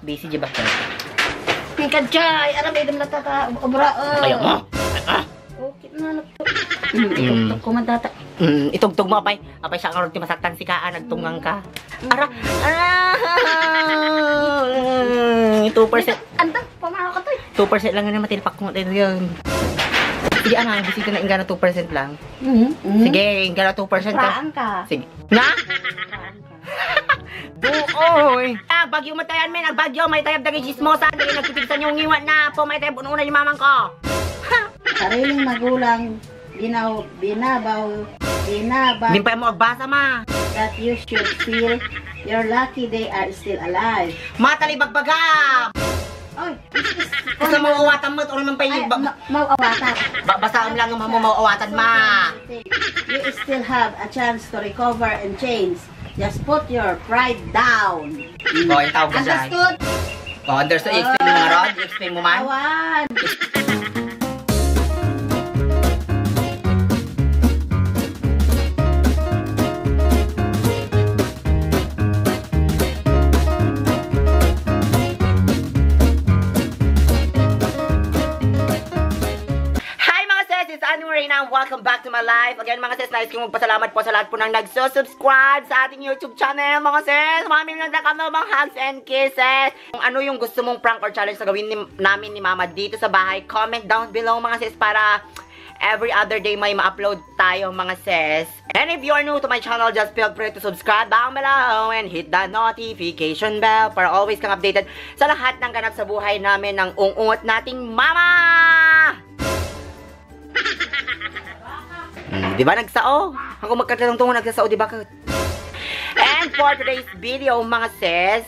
Busy di ba ka? Tingkad jay, aram idem na tata, obra. Kayo mo. Okay na nagto. Itugtog ko madata. Itugtog mo apay siya karon ti masaktan si Kaa nagtungang ka. Ara. 2%. Anta, pamao ka to. 2% lang na matilpak ko tayo yun. Sige ana, bisita na ingana 2% lang. Sige, ingana 2% ka. Praan ka. Sige. Na? Buoy! Bagyo matayan men, nagbagyo, may tayab dagi chismosa, dagi nagtitigsan yung ngiwan na po, may tayab ununan yung mamang ko. Sariling magulang, binabaw, Bimpay mo agbasa ma. that you should feel you're lucky they are still alive. Matalibagbaga! Oy, Kasi mauawatan mo, ito naman pa yung... mauawatan. Basaam lang ang mauawatan ma. You still have a chance to recover and change. Just put your pride down. O, yung tawag ka dyan. Understood? O, understood. I-explain mo nga Rod, i-explain mo man. Awan. Welcome back to my life. Again mga sis, nice kong magpasalamat po sa lahat po ng nagsusubscribe sa ating YouTube channel mga sis. Maraming nagkakamabang hugs and kisses. Kung ano yung gusto mong prank or challenge na gawin namin ni Mama dito sa bahay, comment down below mga sis para every other day may ma-upload tayo mga sis. And if you are new to my channel, just feel free to subscribe down below and hit the notification bell para always kang updated sa lahat ng ganap sa buhay namin ng ungot nating Mama! Di ba nagsao? Ako magkatalang tungo nagsasao, di ba? And for today's video, mga sis,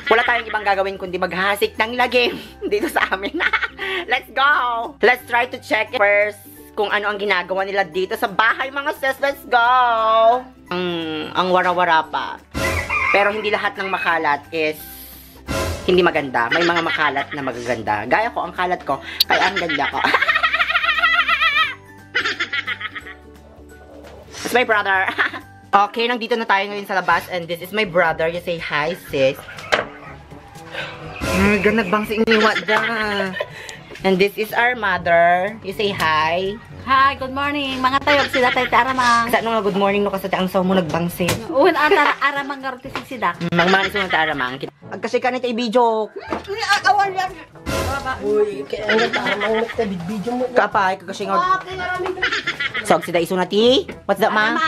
wala tayong ibang gagawin kundi maghasik ng lagim dito sa amin. Let's go! Let's try to check first kung ano ang ginagawa nila dito sa bahay, mga sis. Let's go! Ang wara-wara pa. Pero hindi lahat ng makalat is hindi maganda. May mga makalat na magaganda. Gaya ko, ang kalat ko, kaya ang ganda ko. It's my brother. Okay, nandito na tayo ngayon sa labas and this is my brother. You say hi, sis. Nagbang si Iniwat da. And this is our mother. You say hi. Hi, good morning. Mga tayog sila tayo aramang. Sa ano nga good morning no kasi ang saw mo nagbangsi. Uwan atara aramang garote sidak. Magmanis mo ta aramang. Agkasi ka nito i-video. Awan yan. Uy, kaya aramang nito video mo. Kapay kagasi nga. Sog sida iso nati. What's that, ma?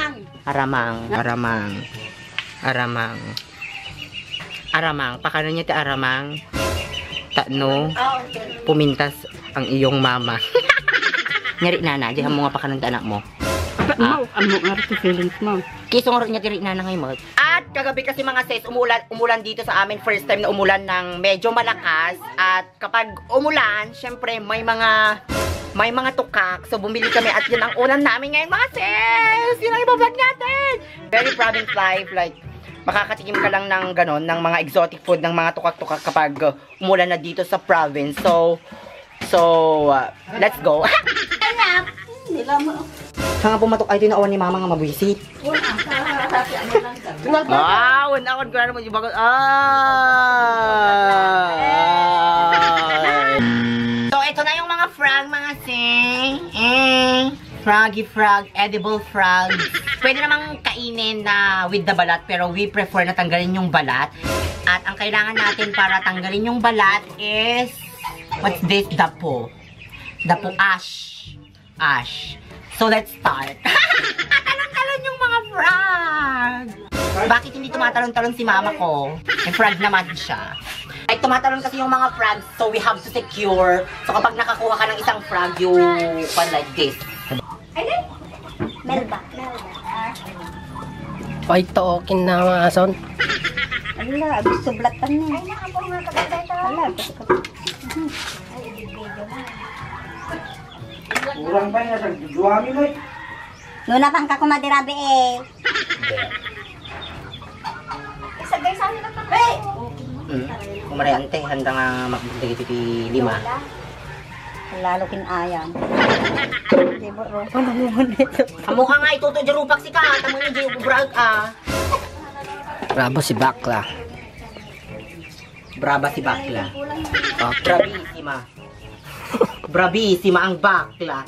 Aramang. Pakano niya ti aramang? Takno. Pumintas ang iyong mama. Nyari nana, diyan mo nga pakanon ta anak mo. Amo nga ito feelings mo. Kiso nga niya tiri nana ngayon mo. At kagabi kasi mga sis, umulan dito sa amin. First time na umulan ng medyo malakas. At kapag umulan, syempre may mga tukak. So, bumili kami at yun ang ulam namin ngayon, mga sis! Yun ang ibablog natin! Very province life. Like, makakatikim ka lang ng ganon, ng mga exotic food, ng mga tukak-tukak kapag umulan na dito sa province. So, let's go. Anak! Nila mo. Hanga pumatok ay tinawan ni mama nga mabuisit. Wow! Unakon ko na naman yung bagot. So, ito na yung mga frog, mga sing. Froggy frog, edible frog. Pwede namang kainin na with the balat, pero we prefer na tanggalin yung balat. At ang kailangan natin para tanggalin yung balat is, what's this? Dapo. Dapo ash. So, let's start. Talon-talon yung mga frog. Bakit hindi tumatalon-talon si mama ko? May frog naman siya. Ay, tumatalon kasi yung mga frogs, so we have to secure. So, kapag nakakuha ka ng isang frog, you can like this. Melba. Ay, tookin na mga ason. Ala, gusto blatan niya. Ay, nakapong mga kabagay ito. Ala, gusto ka. Ay, video na. Kurang ba nga sa duwami mo? Nuna pang ka kumadirabi eh. Isagay sa amin ang pagkakas. Kumarayante, handa nga magbundag ito 5. Lalo kinayang. Di ba, Ro? Ano mo nito? Amo ka nga ituto jarupak si ka. Tamo niya jayo bubrag ah. Bravo si Bakla. Braba si bakla. Oh, bravissima. Bravissima ang bakla.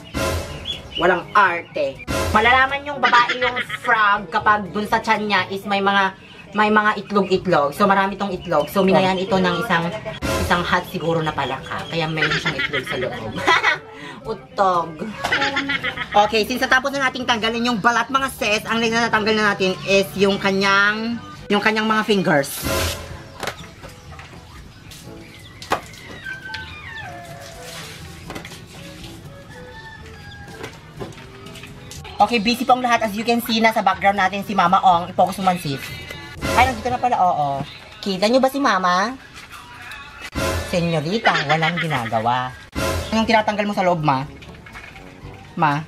Walang arte. Malalaman yung babae yung frog kapag dun sa tiyan niya is may mga itlog-itlog. So marami tong itlog. So minayan ito ng isang hot siguro na palaka. Kaya meron siyang itlog sa loob. Utog. Okay, since natapos na nating tanggalin yung balat mga sis, ang next na natanggal na natin is yung kanyang mga fingers. Okay, busy po ang lahat. As you can see, nasa background natin si Mama Ong. I-focus mo man, sis. Ay, nandito na pala, oo. Kita nyo ba si Mama? Senyorita, walang ginagawa. Anong tinatanggal mo sa loob, Ma? Ma?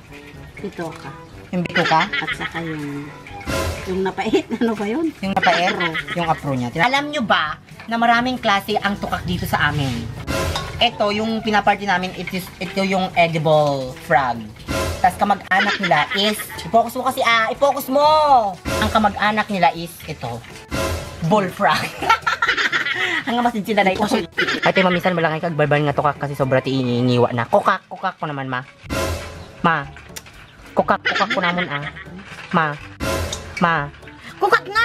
Ito ka. Yung bituka? At saka yung napait. Ano ba yun? Yung napaero? Yung apro niya. Alam nyo ba na maraming klase ang tukak dito sa amin? Ito, yung pinaparty namin, ito yung edible frog. Tapos kamag-anak nila is, i-focus mo kasi i-focus mo! Ang kamag-anak nila is, ito, bullfrog. Hanggang masin sila na ito. Ay, tayo mamisan mo lang ay kagbarbal nga tukak kasi sobra ti iniiwa na. Kukak ko naman, Ma. Ma. Kukak ko naman, Ma. Kukak na!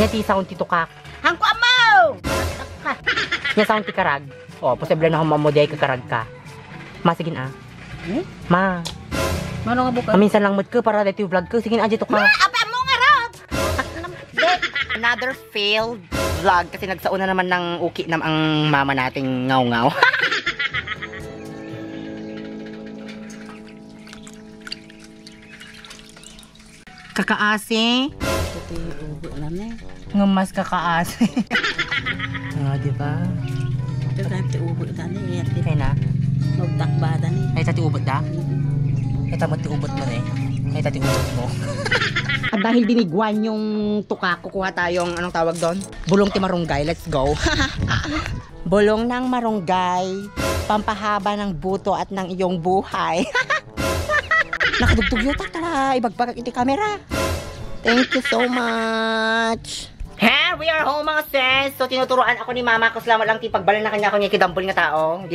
Nya ti sound ti tukak. Hangko amaw! Nya sound ti karag. O, posible na humamodiyay kakarag ka. Ma, sige na. Ma. Mano nga buka? Minsan lang mood ko para dito yung vlog ko. Sige na, adyo to ka. Apa mo nga rod! Another failed vlog kasi nagsauna naman ng uki na ang mama nating ngaw-ngaw. Kakaasi. Ito yung ubo lang eh. Ngumas kakaasi. Diba? Ito kahit ubo lang eh. Kaya na? Magtakbada ni. Ay, tati ubot da? Ay, tamot ti ubot mo rin. Ay, tati ubot mo. At dahil binigwan yung tuka, kukuha tayong, anong tawag doon? Bulong ti marunggay. Let's go. Bulong ng marunggay. Pampahaba ng buto at ng iyong buhay. Nakadugtog yun. Tara, ibagbagag iti camera. Thank you so much. Here, we are home mga sis. So, tinuturuan ako ni Mama. Salamat lang ti pagbalan na kanya ako niya kidambol nga tao. Di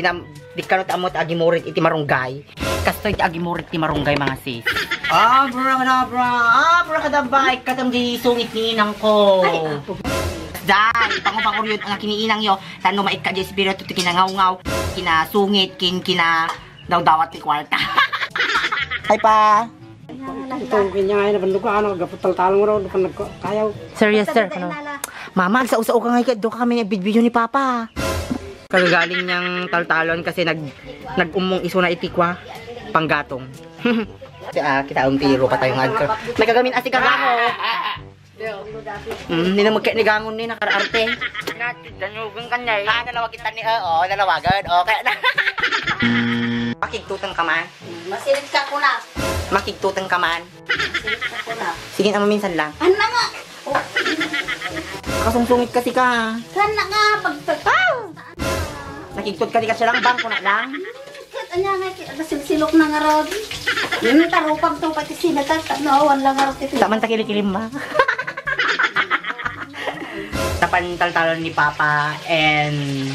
kanot amot agimurit iti marunggay. Kastoy ti agimurit ti marunggay mga sis. Abra kadabay. Katang di sungit ni inang ko. Dahil, panguryod ang kiniinang yo. Tano maik ka di espiritu ti kinangaw-ngaw. Kinasungit, daw-dawat ti kwarta. Hi pa. Ito, kanya na bandok ka, gaputal-talong raw, kayaw. Serious, sir. Ano? Mama, sa-usao ka ngayon, doon kami nag-video ni Papa. Kagagaling niyang taltalon kasi nag-umong iso na itikwa, panggatong. Kita umpiro pa tayong agka. May kagamin asi kagango. Hindi na magkainigangon ni nakaraarte. Danyugan kanya eh. Nalawag kita ni, nalawagan. Okay na. Makigtutang ka man. Masilit ka ko na. Makigtutang ka man. Masilit ka ko na. Sige naman minsan lang. Ano nga? Kasungsungit kasi ka. Sana nga. Nakigtut ka di ka siya lang. Bangko na lang. Anya nga. Nasilsilok na nga rod. Yung tarupag to pati sinatat. Nawan lang nga rod. Taman ta kilikilim ba? Tapan-taltalon ni Papa and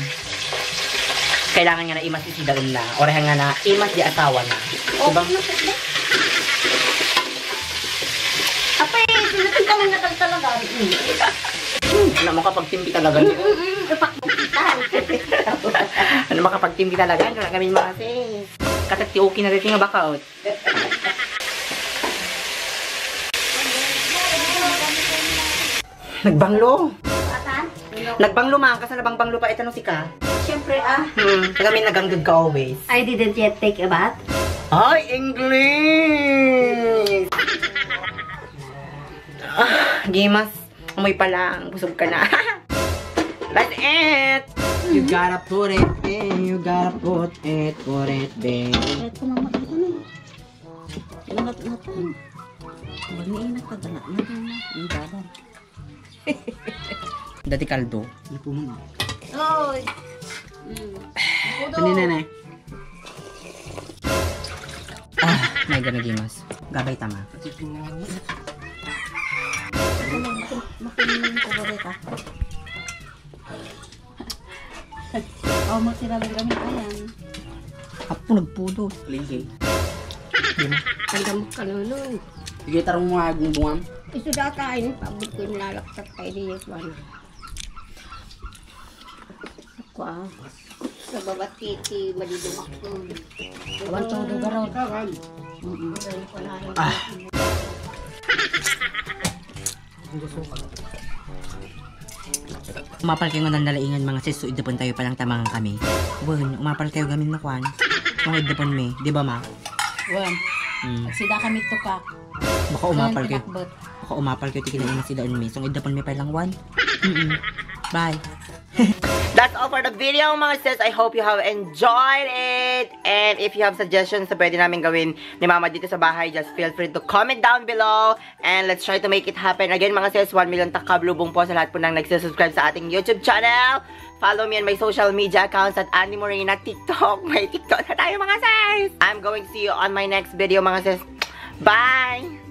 kailangan nga na imas isidaon na. Orehan nga na imas di asawa na. Diba? Apay, sinatin ka mga talaga. Ano makapagtimpi talaga niyo? Ano makapagtimpi talaga? Ano kami mga sis? Katati okay na rin nga baka out. Nagbanglo. Nagbanglo man, kasi nabangbanglo pa ito nung sika. Siyempre Kami naganggag ka always. I didn't yet take a bath. Ay, English! Gimas, amoy pa lang, busog ka na. That's it! You gotta put it in, you gotta put it babe. Ito mama, ito na. Ingat na ito. Mag-iingat ka dala. Ang dalan. Dati kaldo. Oy! Kanina na. May gana gimas. Gabay tama. Makinig ko ba rin ka? mo sila lang gamit ayan. Ako nagpudo. Linggi. Ang ka nun. Sige, tarong mga gumbungan. Ito dakain, pabot ko yung lalaksak tayo di yes one. Ako sa babat kiti, malidumak ko. Awan to do garaw. Umapal kayo ng nalaingan mga sis, so idapon tayo palang tamangan kami. Buwan, umapal kayo gamin na kwan. Kung idapon me, di ba ma? Wan. Sida kami to ka. Baka umapal kayo. Baka umapal kayo, tikilain na sila me. So idapon me palang one. Bye. That's all for the video mga sis. I hope you have enjoyed it. And if you have suggestions na pwede namin gawin ni Mama dito sa bahay, just feel free to comment down below. And let's try to make it happen. Again mga sis, 1 million takablubong po sa lahat po nang nagsubscribe sa ating YouTube channel. Follow me on my social media accounts at Annie Morena TikTok. May TikTok na tayo mga sis. I'm going to see you on my next video mga sis. Bye!